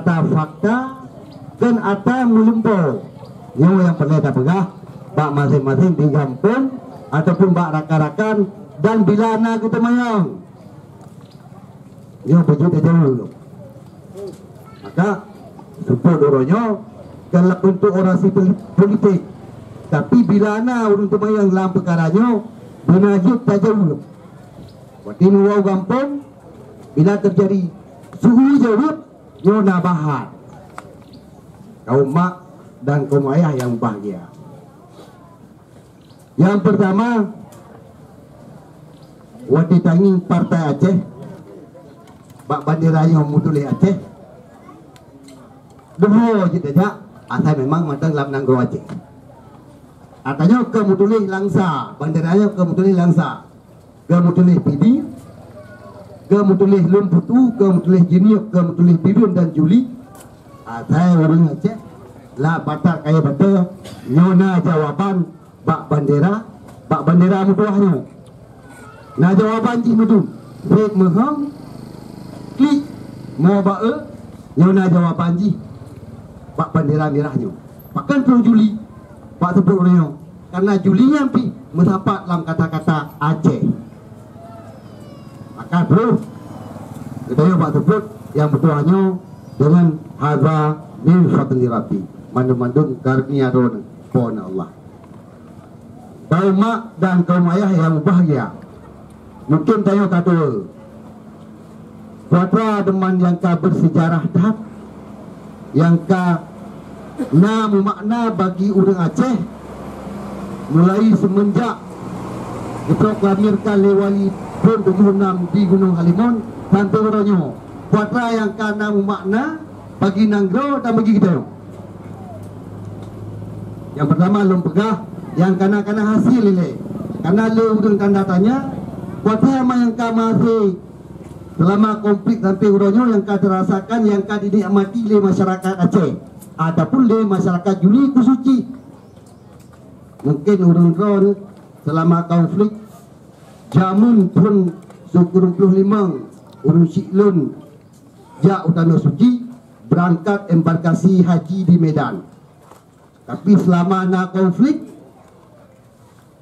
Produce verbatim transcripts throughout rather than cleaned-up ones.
Ata fakta dan ata meulumpoe. Nyoe nyang peureulée tapeugah bak maséng-maséng di gampông ataupun bak rakan-rakan dan bila na geuteumanyong. Nyoe beujeuet tajaweueb. Maka, seupôt uroe nyoe kon lam beuntuk orasi poli-, politik. Tapi bila na ureuëng teumanyong lam peukara nyoe, beuna jeuet tajaweueb. Watée neuwoe u gampông, bila teujadi su jaweueb, nyoe na bahan. Kaum mak dan kaum ayah nyang bahgia. Nyang peurtama, watée tangieng Partai Aceh, bak bandera nyoe meutuléh Aceh, deuh ho jeuet tajak, asai memang mantong lam nanggroe Aceh. Ata nyoe ka meutuléh Langsa, bandera nyoe ka meutuléh Langsa. Ka meutuléh Pidie, ka meutuléh Lôn Putu, ka meutuléh Jeunieb, ka meutuléh Bireuen dan Juli. Asai ureuëng Aceh, lam batat kayée batée, nyoe na jawaban bak bandera, bak bandera meutuwah nyoe. Na jawaban jih meudum, Fred Meuhong, klik, mo ba e, nyoe na jawaban jih bak bandera mirah nyoe. Pakon troh Juli, bak seupôt uroe nyoe? Karena Juli nyan pih meusapat lam kata-kata Aceh. Maka troh geutanyoe bak seupôt nyang meutuwah nyoe deungon haza min fadli Rabbi. Mandum-mandum karunia droe Po Allah. Kaum mak dan kaum ayah nyang bahgia, mungken tanyoe ka tuwoe. Kuatra Deman nyang ka bersejarah that, nyang ka na meumakna bagi ureuëng Aceh, mulai seumeunjak geuproklamirkan lé Wali thon tujoh nam di Gunong Halimon sampoe uroe nyoe. Kuatra nyang ka na meumakna bagi nanggroe dan bagi geutanyoe. Nyang peurtama lôn peugah, nyang kana-kana hase ilée. Kana lé ureuëng tanda tanya, kuatra ma nyang ka meuhase seulama konflik sampoe uroe nyoe nyang ka teurasakan, nyang ka dinikmati lé masyarakat Aceh ataupun lé masyarakat Juli khusuci. Mungken ureuëng droeneuh seulama konflik, jameun thon sikureueng ploh limong ureuëng syiek lôn jak u Tanoh Suci, beurangkat embarkasi haji di Medan. Tapi seulama na konflik,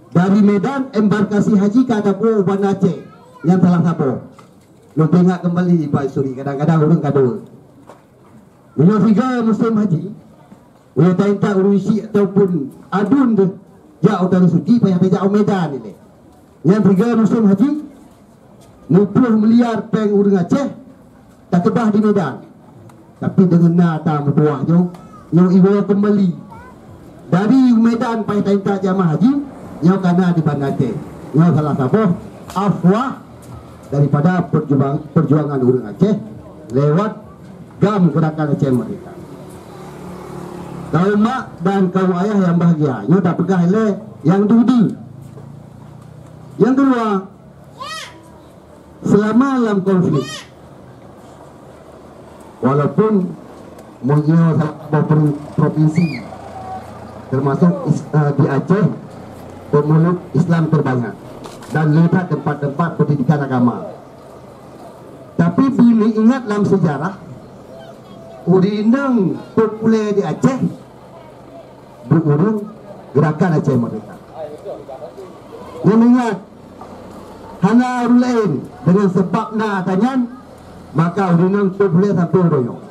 dari Medan embarkasi haji ka taboh u Banda Aceh. Nyan salah saboh. Lôn peuingat keumbali bak histori, kadang-kadang ureuëng ka tuwoe. Meunyoe siga musém haji, meunyoe taintat ureuëng syiek ataupun aduen deuh jak u Tanoh Suci, payah tajak u Medan ilée. Nyan siga musém haji, meuploh miliar péng ureuëng Aceh takeubah di Medan. Tapi deungon na ata meutuwah nyoe, nyoe iwoe keumbali. Dari Medan payah taintat jamaah haji, nyoe kana di Banda Aceh. Nyoe salah saboh afwah daripada perjuang-, perjuangan ureuëng Aceh lewat GAM, Gerakan Aceh Merdeka. Kaum mak dan kaum ayah nyang bahgia, nyoe tapeugah lé nyang dudi. Nyang keudua, seulama lam konflik, walaupun meunyoe salah saboh pro-, propinsi, teumasok is-, eh, di Aceh, pemeluk Islam terbanyak dan le that tempat-tempat pendidikan agama. Tapi beuingat lam sejarah, ureuëng inong populer di Aceh, beu ureuëng Gerakan Aceh Merdeka. Ngon ingat, hana ureuëng laén, deungon sabab na ata nyan, maka ureuëng inong populer sampoe uroe nyoe.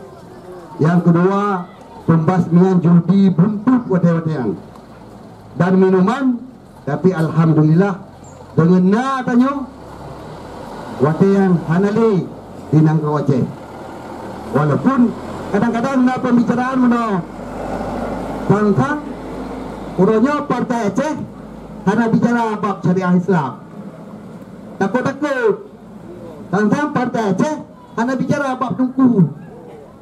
Nyang keudua, pembasmian judi buntut watée-watée nyan dan minuman. Tapi alhamdulillah, deungon na tanyoe, watée nyan hana lé di nanggroe Aceh. Walaupun kadang-kadang na pembicaraan meunoe, teuntang uroe nyoe Partai Aceh hana bicara bab syariah Islam. Takot-takot, teuntang Partai Aceh hana bicara bab teungku.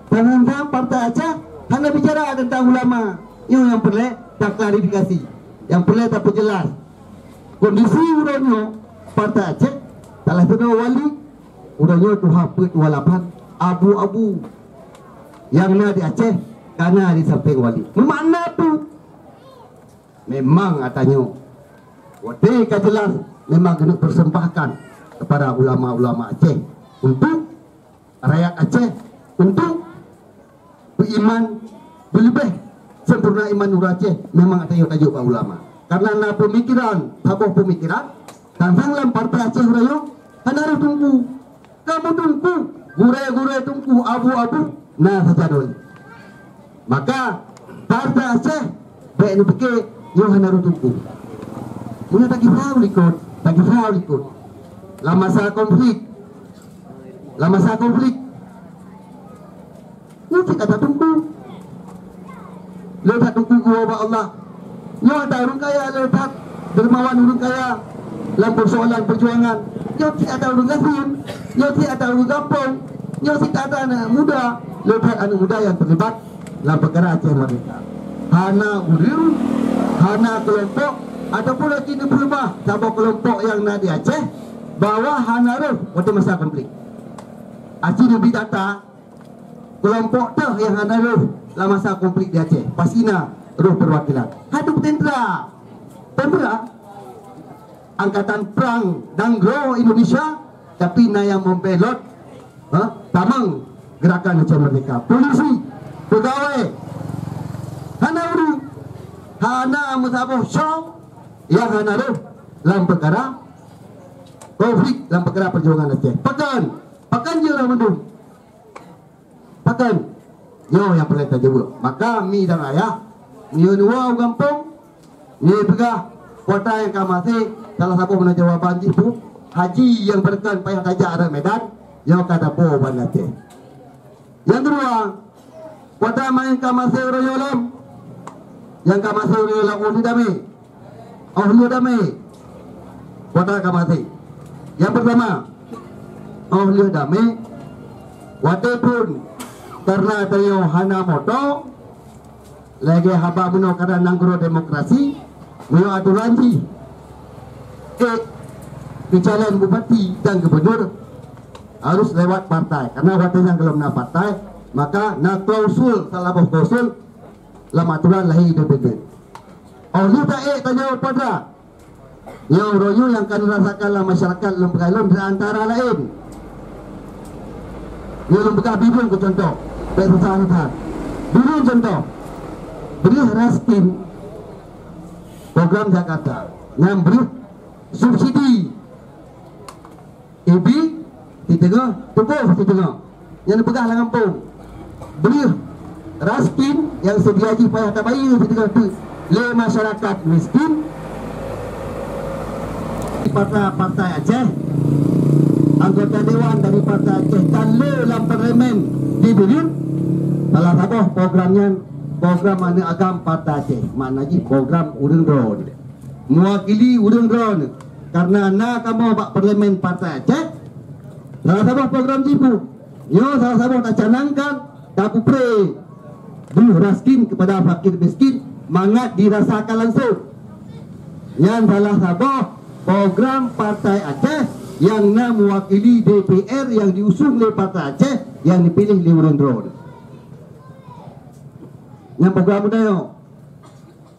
Teuntang Partai Aceh hana bicara teuntang ulama. Nyoe nyang peureulée taklarifikasi, nyang peureulée tapeujeulaih. Kondisi uroe nyoe Partai Aceh, salah sidroe wali, uroe nyoe tuha peuet tuha lapan, abu-abu nyang na di Aceh kana di sampéng wali. Meumakna peue? Memang ata nyoe, watée ka jeulaih, memang keuneuk persembahkan kepada ulama-ulama Aceh untuk rakyat Aceh, untuk Iman beuleubeh sempurna iman ureuëng Aceh memang ata yôh tajok bak ulama. Karena na peumikiran, saboh peumikiran, tantang lam partai Aceh uroe nyoe hana roh teungku. Kamoe teungku, gurée-gurée teungku, abu-abu, na sajaroe. Maka partai Aceh bék neupike nyoe hana roh teungku. Meunyoe tagisau likot, tagisau likot. Lam masa konflik, lam masa konflik, nyoe cit ata teungku. Le that teungku geuwoe bak Allah. Nyoe ata ureuëng kaya le that, dermawan ureuëng kaya lam persoalan perjuangan. Nyoe cit ata ureuëng gasien, nyoe cit ata ureuëng gampông, nyoe cit ata aneuëk muda, le that aneuëk muda nyang terlibat lam peukara Aceh Merdeka. Hana ureuëng, hana keulompok, ataupun lagi neupeuleumah saboh keulompok nyang na di Aceh bahwa hana roh watée masa konflik. Aci neubi data, keulompok teuh nyang hana roh lam masa konflik di Aceh, pasti na roh peuwakilan. Hadu tentera, tentera angkatan perang dan nanggroe Indonesia, tapi na nyang membelot, ha, tamong gerakan Aceh Merdeka. Polisi, pegawai, hana ureuëng, hana meusaboh syong nyang hana roh lam peukara konflik, lam peukara perjuangan Aceh. Pakon, pakon jeulah mandum. Pakon? Nyoe nyang peureulée tajaweueb. Maka mi dan ayah, nyoe nuwa u gampông, nyoe peugah, kuasa nyang ka maté, salah saboh meunan jawaban jih bu, haji nyang beureukan payah tajak rot Medan, nyoe ka tapo ban Aceh. Nyang keudua, kuasa nyang ka maté uroe nyoe lom, nyang ka maté uroe nyoe lom uroe damé. Oh lheueh damé, kuasa ka maté. Nyang pertama, oh lheueh damé, watée phon karena tanyoe hana moto, lagée haba meunoe keadaan nanggroe demokrasi, meunyoe atoran jih, eh, keu calon bupati dan gubunur harus lewat partai. Karena watée nyan golom na partai, maka na klausul, salah boh klausul lam atoran lahé independen. Oh lheueh taék tanyoe pada Nyang uroe nyoe nyang ka neurasakan lam masyarakat lôn peugah lôn di antara laén. Nyoe lôn peugah Bireuen keu contoh, bék susah-susah. Bireuen contoh, breueh raskin program Jakarta nyang breueh subsidi ibi siteungoh, tuboh siteungoh. Nyang neupeugah lam gampông, breueh raskin nyang seudia jih payah tabayeue siteungoh teuk lé masyarakat miskin. Partai-partai Aceh, anggota dewan dari Partai Aceh tan le lam parlemen di Bireuen, salah saboh program nyan program aneuëk agam Partai Aceh, makna jih program ureuëng droeneuh, meuwakili ureuëng droeneuh. Karena na kamoe bak parlemen Partai Aceh, salah saboh program jih bu, nyoe salah saboh tacanangkan, tapeupré breueh raskin kepada fakir miskin mangat dirasakan langsung. Nyan salah saboh program Partai Aceh nyang na meuwakili D P R nyang diusung lé Partai Aceh nyang dipiléh lé ureuëng droeneuh. Nyan program meunan nyoe.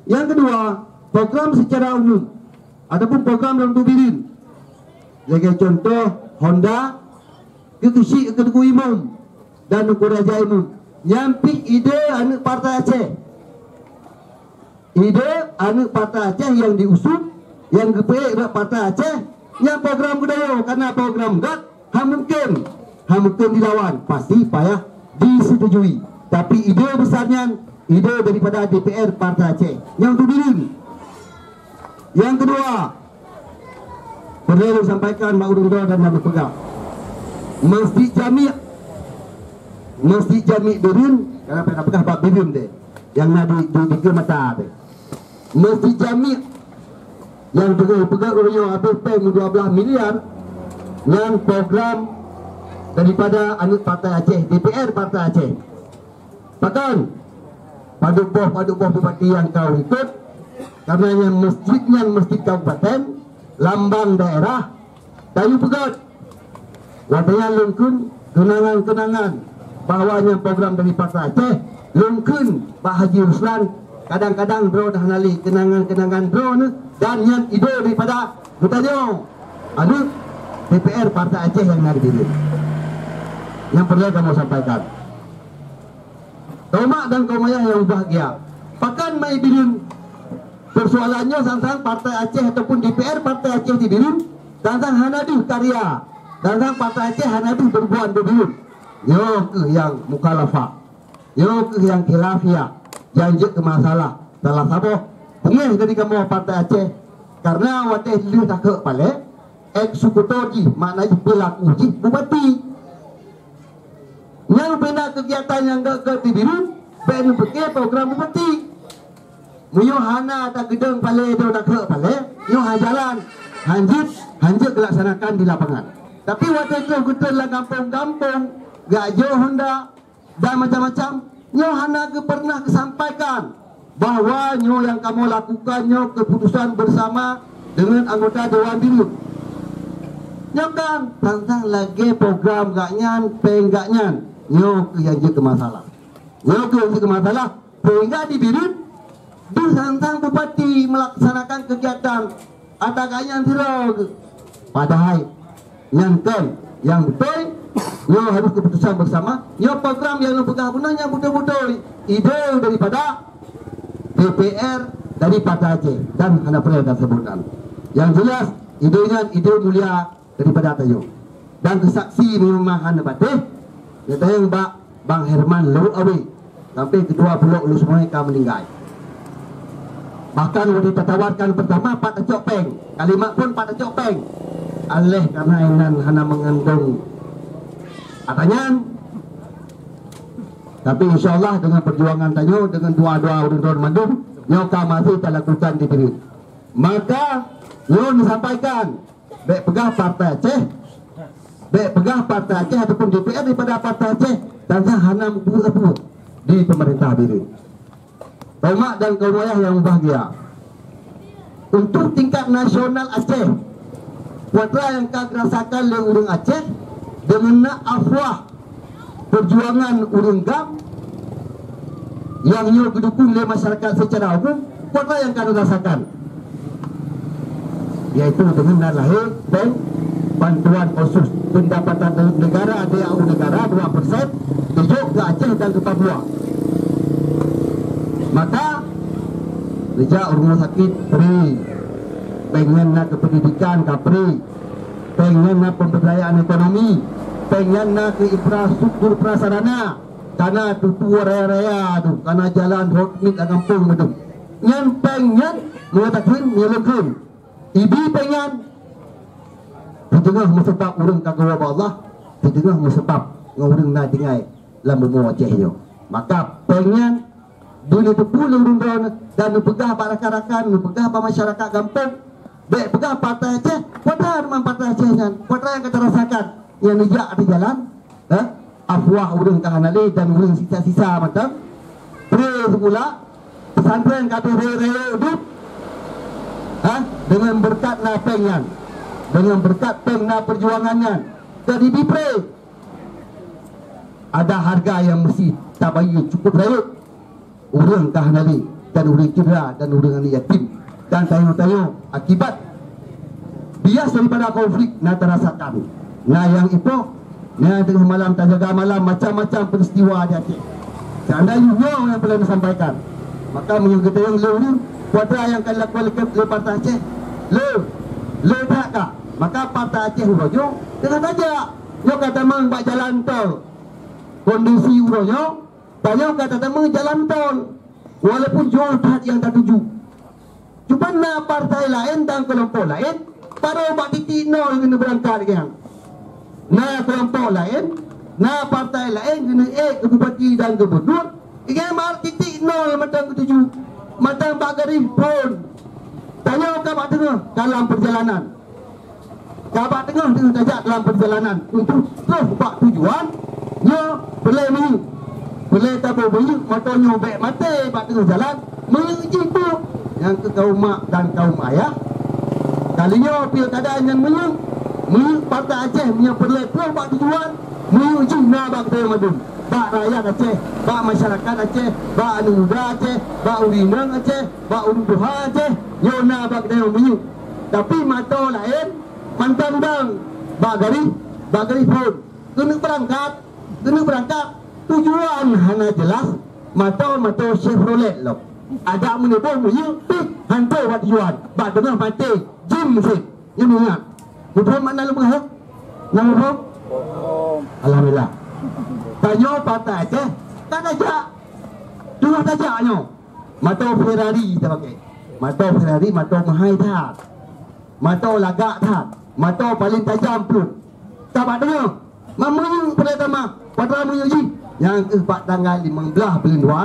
Nyang keudua, program secara umum ataupun program lôn tubirin. Lagée contoh, Honda, keu keuchik keu Teungku Imum dan Teungku Raja Imum. Nyan pih ide aneuëk Partai Aceh. Ide aneuëk Partai Aceh nyang diusung, nyang geupeuék rot Partai Aceh, nyan program geutanyoe, karena program gét, hana mungken, hana mungken dilawan, pasti payah disetujui. Tapi ide besar nyan, ide daripada D P R Partai Aceh. Nyang tubirin. Nyang keudua, peureulée lôn sampaikan bak ureuëng droe dan lôn peugah. Masjid Jami', Masjid Jami' Bireuen, kana payah peugah bak Bireuen deh, nyang na di, di, di Keuh Mata deh. Masjid Jami' nyang teungoh peugah ureuëng nyoe habéh péng dua belas miliar, nyan program daripada aneuëk Partai Aceh, D P R Partai Aceh. Pakon? Padub boh, padub boh bupati nyang ka u likot, karena nyan masjid nyan masjid kabupaten, lambang daerah, tayue peugét. Watée nyan lôn kheun keunangan-keunangan bahwa nyan program dari Partai Aceh, lôn kheun bak Haji Ruslan, kadang-kadang droe dah na lé keunangan-keunangan droeneuh, dan nyan ide daripada geutanyoe aneuëk D P R Partai Aceh nyang na di Bireuen. Nyang peureulée kamoe sampaikan. Kaum mak dan kaum ayah yang berbahagia, pakon mai Bireuen? Persoalan nyoe sang-sang Partai Aceh ataupun D P R Partai Aceh di Bireuen sang-sang hana deuh karya, sang-sang Partai Aceh hana deuh berbuat di Bireuen. Nyoe keuh nyang mukhalafah. Nyoe keuh nyang khilafiyah, nyang jeuet keu masalah. Salah saboh peungéh dari kamoe Partai Aceh, karena watée lheueh takheuk palé, eksekutor jih, makna jih pelaku jih bupati. Nyang bina kegiatan nyang gét-gét di Bireuen, bèk neupeuké program bupati. Meunyoe hana tageudong palé, do takheuk palé, nyoe hana jalan, hanjeuet, hanjeuet geudilaksanakan di lapangan. Tapi watée troh geutrön lam gampông-gampông, geuajoe honda, dan macam-macam, nyoe hana geupernah geusampaikan bahwa nyoe nyang kamoe lakukan nyoe keputusan bersama dengan anggota Dewan Bireuen. Nyoe kan sang-sang lagée program gaknyan, péng gaknyan. Nyoe keuh nyang jeuet keu masalah. Nyoe keuh nyang jeuet keu masalah. Sehingga di Bireuen, di sang-sang bupati melaksanakan kegiatan ata gaknyan sidroe geuh. Padahai nyan kon nyang beutôi, nyoe harus keputusan bersama. Nyoe program nyang lôn peugah bunoe nyang beutôi-beutôi ide daripada D P R dari Partai Aceh dan hana peureulèe tasebutkan. Yang jelas, ide nyan ide mulia daripada tanyoe. Dan keusaksi meunyoe hana batéh, geutanyoe bak Bang Herman Leuweuk Awe, sampai ketua Bulok Ulu Seumawé ka meuninggai. Bahkan watée tatawarkan pertama pat tacok péng, kalimat pun pat tacok péng. Aléh karena inan hana mengandung atanyan. Tapi insya Allah dengan perjuangan tanyoe, dengan doa-doa ureuëng droe mandum, nyoe ka masih talakukan di Bireuen. Maka nyoe disampaikan, bèk peugah Partai Aceh, bèk peugah Partai Aceh ataupun D P R daripada Partai Aceh, dan hana meubuet-buet di pemerintah Bireuen. Kaum mak dan kaum ayah yang berbahagia, untuk tingkat nasional Aceh, kuatra nyang ka dirasakan lé ureuëng Aceh deungon na afwah perjuangan ureuëng GAM nyang nyoe geudukung lé masyarakat secara umum, kuatra nyang ka dirasakan, yaitu deungon na lahé péng bantuan otsus pendapatan negara, D A U negara dua persen, dijok keu Aceh dan keu Papua. Maka, dijak rumoh sakit free, péng nyan na keu pendidikan ka free, péng nyan na pemberdayaan ekonomi, péng nyan na keu infrastruktur prasarana, kana tutoe raya-raya tu, kana jalan hot mit lam gampông tu. Nyan péng nyan, meunyoe takheun, meunyoe lôn kheun, ibi péng nyan, sideungoe meuseubab ureuëng ka geuwoe bak Allah, sideungoe meuseubab ngon ureuëng na tinggai lam bumoe Aceh nyoe. Maka péng nyan beu neuteupeue lé ureuëng droe dan neupeugah bak rakan-rakan, neupeugah bak masyarakat gampông, bèk peugah Partai Aceh, padahai memang Partai Aceh nyan, padahai nyang ka tarasakan nyang neujak di jalan, eh, afwah ureuëng ka hana lé dan ureuëng sisa-sisa mantong, pre seukula, pesantren ka deuh raya-raya udeb, eh, dengan berkat na péng nyan, dengan berkat péng na perjuangan nyan, jadi dipre. Ada harga yang mesti tabayar cukup rayeuk. Ureuëng ka hana lé, dan ureuëng cedera, dan ureuëng aneuk yatim, dan tanyoe-tanyoe akibat bias daripada konflik na tarasakan. Na nyang ipoh, na teungoh malam tajaga malam, macam-macam peristiwa di Aceh. Seandainya nyoe nyang peureulée neusampaikan, maka meunyoe geutanyoe lé ureuëng, kuatra nyang ka dilakukan lé, lé Partai Aceh, le, le that ka. Maka Partai Aceh uroe nyoe teungoh tajak, nyoe ka tamong bak jalan tol. Kondisi uroe nyoe, tanyoe ka tateumé jalan tol, walaupun jôh that nyang tatuju. Cuma na partai laén dan keulompok laén, padahai bak titik nol keuneuk beurangkat lagée nyan. Na keulompok laén, na partai laén keuneuk ék keu bupati dan gubernur, lagée nyan bak titik nol mantong geutuju, mantong bak garéh phon. Tanyoe ka bak teungoh dalam peurjalanan. Ka bak teungoh-teungoh tajak dalam peurjalanan untuk troh bak tujuan, nyoe peureulée minyeuk. Peureulée tabôh minyeuk, moto nyoe bèk maté bak teungoh jalan, minyeuk jih tu nyang keu kaum mak dan kaum ayah. Kali nyoe pilkada nyan minyeuk, minyeuk Partai Aceh meunyoe peureulée troh bak tujuan, minyeuk jih na bak geutanyoe mandum, bak rakyat Aceh, bak masyarakat Aceh, bak aneuk muda Aceh, bak ureuëng inong Aceh, bak ureuëng tuha Aceh, nyoe na bak geutanyoe minyeuk. Tapi moto laén, mantong dong bak garéh, bak garéh phon. Keuneuk beurangkat, keuneuk beurangkat. Tujuan hana jeulaih, Moto-moto Chevrolet lom. Adak meuneuboh meuyeuek pih hana bak tujuan. Bak teungoh maté jim seb. Nyoe ingat. Muphom makna lôn peugah? Na muphom? Alhamdulillah. Tanyoe Partai Aceh ka tajak. Teungoh tajak nyoe. Moto Ferrari tapakai. Moto Ferrari, moto meuhai that. Moto lagak that. Moto paleng tajam pluet. Ka bak teungoh. Meumiyueb peureutama, padahai meumiyueb jih. Nyang keuh bak tanggai limong blaih buleuen dua,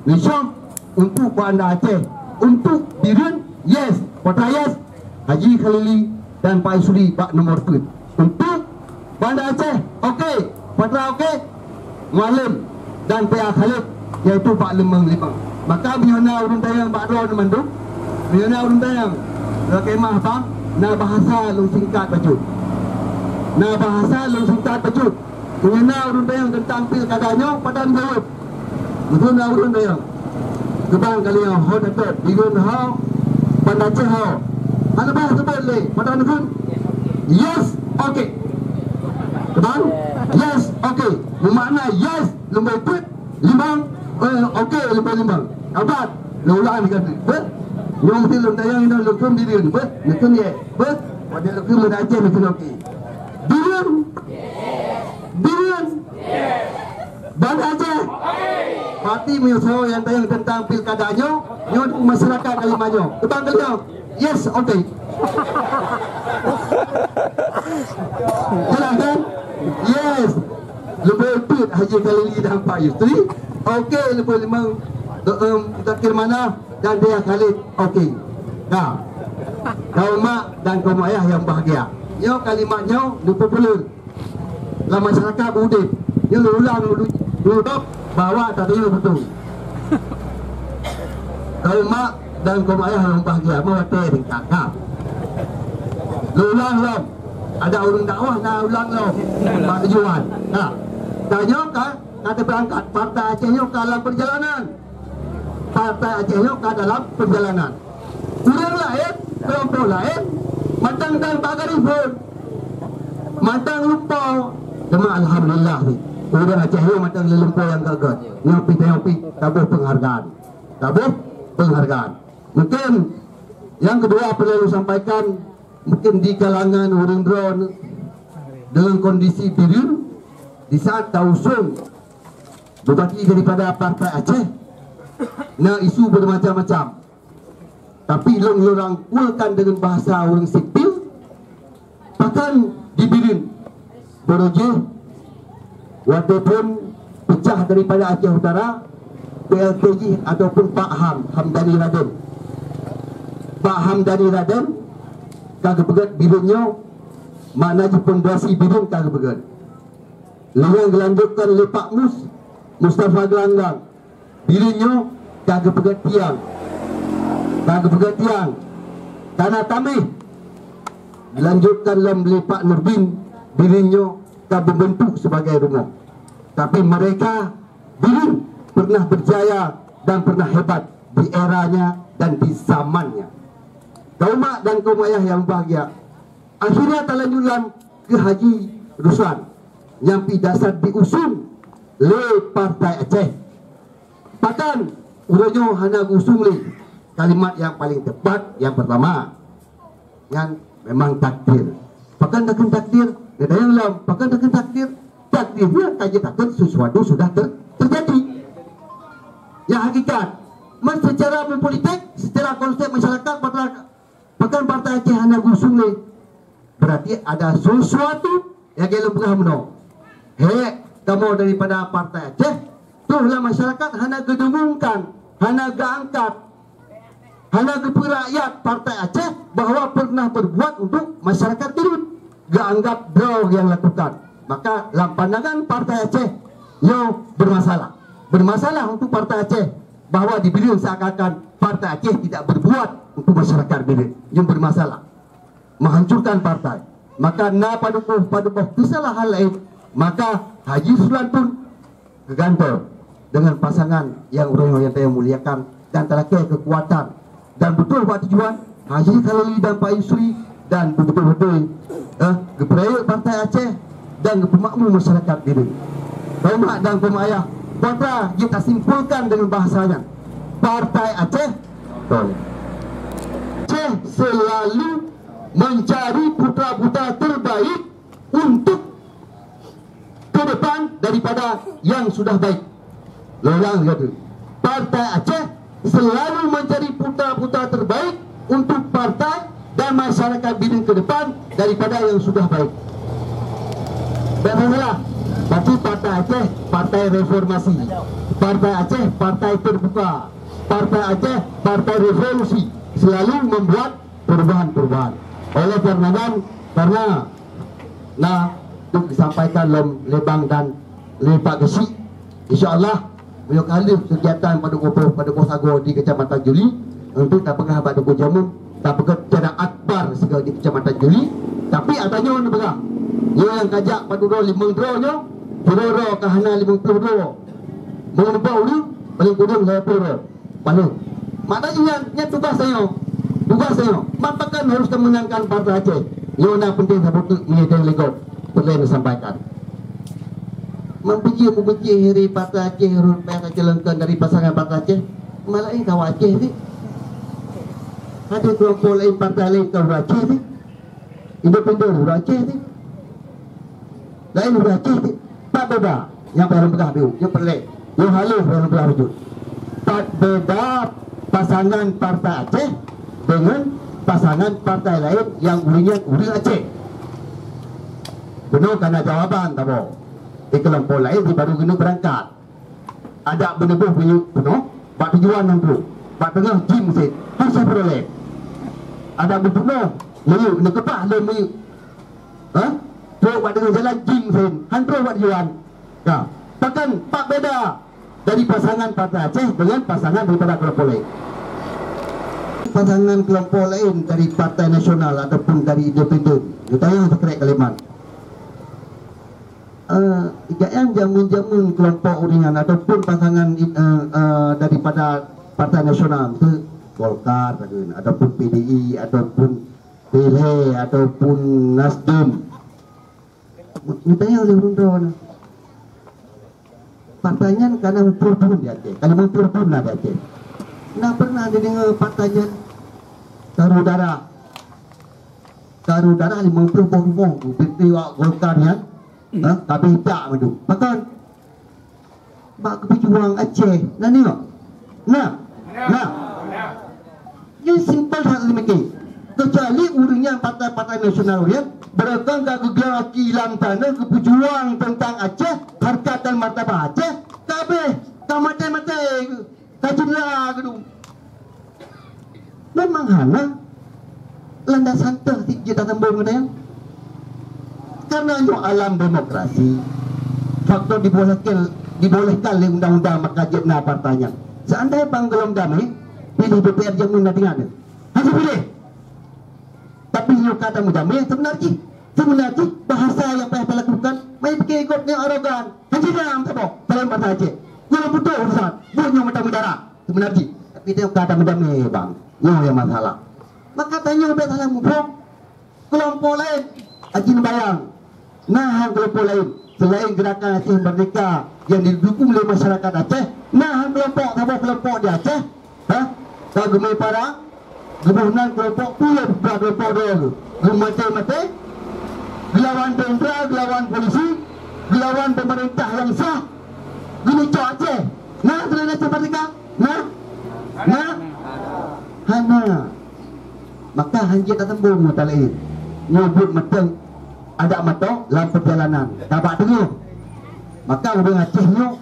neucok untuk Banda Aceh, untuk Bireuen, yes, Kota Yes, Haji Khalili dan Pak Yusri bak nomor peuet. Untuk Banda Aceh, oke, Patra oke, Mualem dan P A Khalid, yaitu bak limong limong. Maka meunyoe na ureuëng tanyong bak droeneuh mandum, meunyoe na ureuëng tanyong, lôn keumah bang, na bahasa lôn singkat bacut. Na bahasa lôn singkat bacut. Meunyoe na ureuëng tanyong teuntang pilkada nyoe, padahai jaweueb. Meuteun na ureuëng tanyong. Keubang kali nyoe, ho teutap, Bireuen ho, Banda Aceh ho. Hana bah seubut lé, padahai neukheun, yes, oke. Keubang, yes, oke. Meumakna yes, leumbôi peuet, limong, eh, oke, leumbôi limong. Abad, lôn ulang lagi. Beuh? Nyoe meusti lôn tanyong, nyoe lôn kheun Bireuen. Beuh? Neukheun ye. Beuh? Watèe lôn kheun Banda Aceh, neukheun oke. Bireuen? Bireuen? Banda Aceh? Berarti meunyoe soe nyang tanyong teuntang pilkada nyoe, nyoe di masyarakat Kalimat nyoe. Keubang kali nyoe. Yes, oke. Jelas kan? Yes. Leumbôi peuet Haji Khalili dan Pak Yusri. Oke, leumbôi limong, em, Zakir Manaf dan Dayah Khalid. Oke. Nah. Kaum mak dan kaum ayah yang bahagia. Nyoe kalimat nyoe neupeupeuleuen lam masyarakat udeb. Nyoe lôn ulang dulu, dulu, bahwa tadi nyoe beutôi. Kaum mak dan kaum ayah yang bahagia, meuwatèe tingkat. Nah. Lôn ulang lom. Ada ureuëng dakwah na ulang lom. Pak Juan. Nah. Tanyoe ka, ka teubeurangkat. Partai Aceh nyoe ka lam peurjalanan. Partai Aceh nyoe ka dalam peurjalanan. Ureuëng laén, keulompok laén, mantong dan bak garis phon. Mantong lumpoe. Teuma alhamdulillah ni. Ureuëng Aceh nyoe mantong lé lumpoe nyang gét-gét. Nyoe pih, nyoe pih, taboh penghargaan. Taboh penghargaan. Mungkin yang kedua perlu saya sampaikan, mungkin di kalangan ureuëng droeneuh dengan kondisi Bireuen di saat tausung bupati daripada Partai Aceh, na isu bermacam-macam. Tapi lôn, lôn rangkulkan dengan bahasa ureuëng sipil, pakon di Bireuen, baroe jih, watèe phon peucah daripada Aceh Utara, P L T jih ataupun Pak Ham, Hamdani Raden. Pak Hamdani Raden ka geupeugét Bireuen nyoe, makna jih pondasi Bireuen ka geupeugét. Lheueh nyan geulanjutkan lé Pak Mus, Mustafa Gelanggang. Bireuen nyoe ka geupeugét tiang. Ka geupeugét tiang. Tanah tameh. Dilanjutkan lom lé Pak Nurdin, Bireuen nyoe ka beubeuntuk sibagai rumoh. Tapi mereka, Bireuen, pernah berjaya dan pernah hebat di eranya dan di zamannya. Kaum mak dan kaum ayah yang bahagia, akhirnya talanjut lom keu Haji Ruslan nyang pih dasar diusung lé Partai Aceh. Pakon uroe nyoe hana geuusung lé? Kalimat nyang paleng teupat nyang peurtama, nyan memang takdir. Pakon takheun takdir? Neutanyong lom, pakon takheun takdir? Takdir nyan ka jeuet takheun sesuatu sudah ter-, terjadi. Nyang hakikat, men secara meupolitik, secara konsep masyarakat, pakon Partai Aceh hana geuusung lé? Berarti ada sesuatu nyang lôn peugah meunoe. Hék, kamoe daripada Partai Aceh, toh lam masyarakat hana geudengungkan, hana geuangkat, hana geupeurakyat Partai Aceh bahwa pernah berbuat untuk masyarakat Bireuen. Geuanggap droe nyang lakukan. Maka lam pandangan Partai Aceh, nyoe bermasalah. Bermasalah untuk Partai Aceh bahwa di Bireuen seakan-akan Partai Aceh tidak berbuat untuk masyarakat Bireuen. Nyoe bermasalah. Menghancurkan partai. Maka na padub-padub kesalahan laén, maka Haji Ruslan pun geugantoe dengan pasangan nyang uroe nyoe nyang teuka muliakan dan talakée keukuatan dan beutôi bak tujuan Haji Khalili dan Pak Yusri dan beutôi-beutôi, eh, geupeurayeuk Partai Aceh dan geupeumakmu masyarakat Bireuen. Kaum mak dan kaum ayah, Maka jeuet tasimpulkan deungon bahasa nyan, Partai Aceh, Aceh selalu mencari putra-putra terbaik untuk ke depan daripada yang sudah baik. Lôn ulang lagi. Partai Aceh selalu mencari putra-putra terbaik untuk partai dan masyarakat Bireuen ke depan daripada yang sudah baik. Bèk salah. Berarti Partai Aceh, partai reformasi. Partai Aceh, partai terbuka. Partai Aceh, partai revolusi. Selalu membuat perubahan-perubahan. Oleh karena nyan, karena na untuk disampaikan lom lé Bang dan lé Pak Geuchik, insya Allah, meunyoe ka lheueh kegiatan padub boh, padub boh sagoe di Kecamatan Juli, untuk tapeugah bak Teungku Jameun, tapeugah secara akbar sigoe di Kecamatan Juli. Tapi ata nyoe neupeugah, nyoe nyang ka jak padub droe limong droe nyoe, sidroe droe ka hana limong ploh droe. Meunyoe neuba ureueng, paléng kureueng lhèe ploh droe. Paléng. Makna jih nyan, nyan tugaih tanyoe. Tugaih tanyoe. Pakon harus tameunangkan Partai Aceh. Nyoe na peunteng saboh teuk meunyoe lé gob peureulèe neusampaikan. Meubenci-meubenci hiri Partai Aceh, rot payah tacalonkan dari pasangan Partai Aceh. Malaén kawan Aceh ni. Ada kelompok lain, partai lain kawan Aceh ni. Independen ureueng Aceh ni. Laén ureueng Aceh ni. Pat beda nyang payah lôn peugah dulu, nyang peureulèe. Nyang halus payah lôn peugah bacut. Pat beda pasangan Partai Aceh dengan pasangan partai lain nyang ureueng nyan ureueng Aceh. Bunoe ka na jawaban saboh. Di kelompok lain di baru keuneuk beurangkat. Adak beuneubôh minyeuk bunoe, bak tujuan nyang trôk. Bak teungoh jim sét, hana peureulèe. Adak beubunoe minyeuk, neukeubah lé minyeuk. Ha? Trôk bak teungoh jalan jim sét, han trôh bak tujuan. Ka. Pakon pat beda dari pasangan Partai Aceh dengan pasangan daripada kelompok lain. Pasangan kelompok lain dari Partai Nasional ataupun dari independen. Geutanyong sikrek kalimat. Eh, jak nyan jameun-jameun kelompok ureueng nyan ataupun pasangan, eh, eh, daripada Partai Nasional, miseu Golkar, ataupun P D I, ataupun P L H, ataupun Nasdem. Neutanyong lé ureueng droe na. Partai nyan ka na limong ploh thon di Aceh, ka limong ploh thon na di Aceh. Na pernah dideungoe partai nyan karu darah, karu darah limong ploh boh rumoh, bukti awak Golkar nyan, ha, ka habéh jak mandum. Pakon? Bak geupeujuang Aceh. Na nyoe? Na? Na. Nyoe simpel that leumoh. Keucuali ureueng nyang partai-partai nasional ureueng, beureukan ka geugaki lam tanoh geupeujuang teuntang Aceh, harkat dan martabat Aceh, ka habéh, ka maté-maté, ka cedera keudong. Memang hana landasan teuh jeuet tateumbông nyan. Karena nyoe alam demokrasi, faktor dibolehkan, dibolehkan lé undang-undang maka jeuet na partai nyan. Seandai bang gohlom damé, piléh D P R jameun na tinggai. Hana piléh. Tapi nyoe ka tameudamé, seubeuna jih, seubeuna jih bahasa nyang payah talakukan, meuiké gob nyang arogan. Hana jeuet na meusaboh dalam bahasa Aceh. Nyoe putôh urusan, buet nyoe mata mudara. Seubeuna jih, tapi tanyoe ka tameudamé, bang. Nyoe nyang masalah. Maka tanyoe bèk salah muphom. Kelompok laén, aji neubayang. Na han kelompok laén, selain Gerakan Aceh Merdeka nyang didukung lé masyarakat Aceh, na han kelompok, saboh kelompok di Aceh, ha? Ka geumé parang, geuboh nan kelompok peuet, kelompok droe, geumaté-maté, geulawan tentara, geulawan polisi, geulawan pemerintah nyang sah, geuneuk cok Aceh. Na selain Aceh Merdeka? Na? Na? Hana. Maka han jeuet tateumbông nyoe talaén. Nyoe buet mantong adak mantong lam peurjalanan. Ka bak teungoh. Maka ureueng Aceh nyoe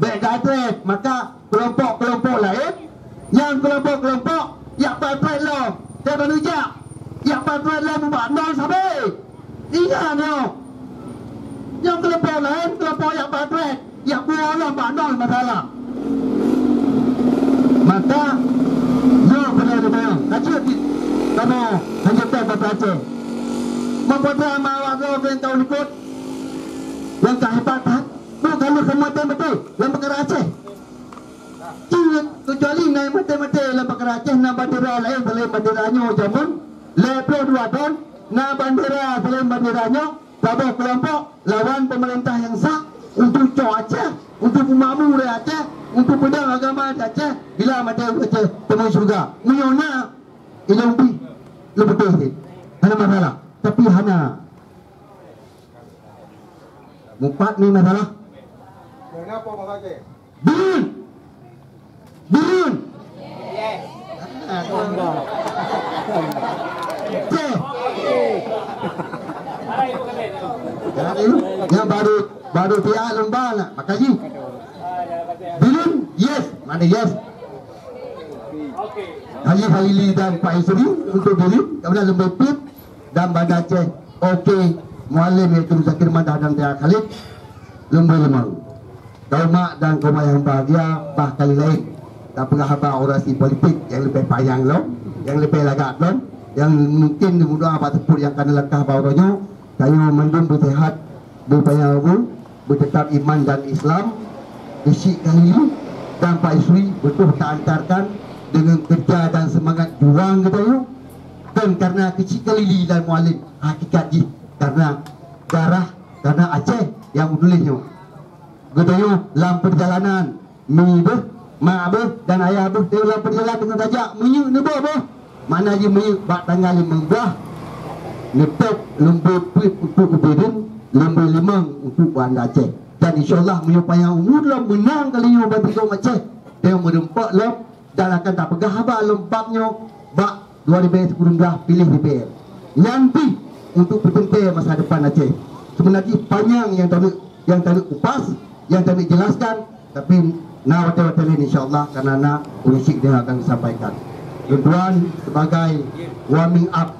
bèk geuadrès. Maka kelompok-kelompok laén, nyang kelompok-kelompok jak patrek lom. Ka taneuk jak, jak patrek lom ubak nol sabe. Ingat nyoe. Nyang kelompok laén, kelompok jak patrek, jak buoh lom bak nol masalah. Maka, nyoe keuneuk neutanyong, ka jeuet di kamoe hanjeuet that basa Aceh. Meupeugah mawat droe nyang ka u likot, nyang ka hebat that, bukan lheueh kamoe maté-maté lam peukara Aceh. Jeuet, keucuali na maté-maté lam peukara Aceh, na bandera laén selain bandera nyoe jameun, lhèe ploh dua thon, na bandera selain bandera nyoe, saboh kelompok lawan pemerintah nyang sah untuk cok Aceh, Untuk peumakmu ureuëng Aceh, untuk peudong agama di Aceh, bila maté ureuëng Aceh teumé syeuruga. Meunyoe na, ilôn pih, lôn beutôi cit. Hana masalah. Tapi hana mupat ni masalah. Bilun! Bilun! Ceh! Jadi, nyang baru, baru tiap lomba nak makaji. Bilun, yes. Mana yes? Haji Khalili dan Pak Isri untuk Bilun, kemudian lomba pit dan Banda Aceh. Oke, Mualem iaitu Zakir Madah dan Tia Khalid, lomba limong. Kaum mak dan kaum ayah yang bahagia, bah kali lain tapeugah haba orasi politik nyang leubeh panyang lom, nyang leubeh lagak lom, nyang mungkin mudah bak teupeu nyang ka neulangkah bak uroe nyoe. Tanyoe mandum beusehat, beupanyang umur, beuteutap iman dan Islam, keuchik Khalili dan Pak Isri beutôi taantarkan deungon keureuja dan seumangat juang geutanyoe. Kon karena keuchik Khalili dan Mualem, hakikat jih karena darah, karena Aceh nyang meutuléh nyoe. Geutanyoe lam peurjalanan, mi beuh, mak beuh, dan ayah beuh, tanyoe lam peurjalanan teungoh tajak, meunyeuk neuboh boh. Makna jih meunyeuk bak tanggai limong blaih, neutôb lomba peuet untuk Ubé Dum, lomba limong untuk Banda Aceh. Dan insya Allah, meunyoe panyang umur lom meunang kali nyoe ban tigong Aceh, tanyoe meureumpok lom dan akan tapeugah haba lom bab nyoe bak dua ribèe sikureueng blaih piléh D P R. Nyan pih untuk peuteuntèe masa depan Aceh. Seubeuna jih panyang nyang taneuk, nyang taneuk kupas, nyang taneuk jelaskan, tapi na watèe-watèe laén insya Allah karena na ureueng chik nyang akan disampaikan. Tuan-tuan, sebagai warming up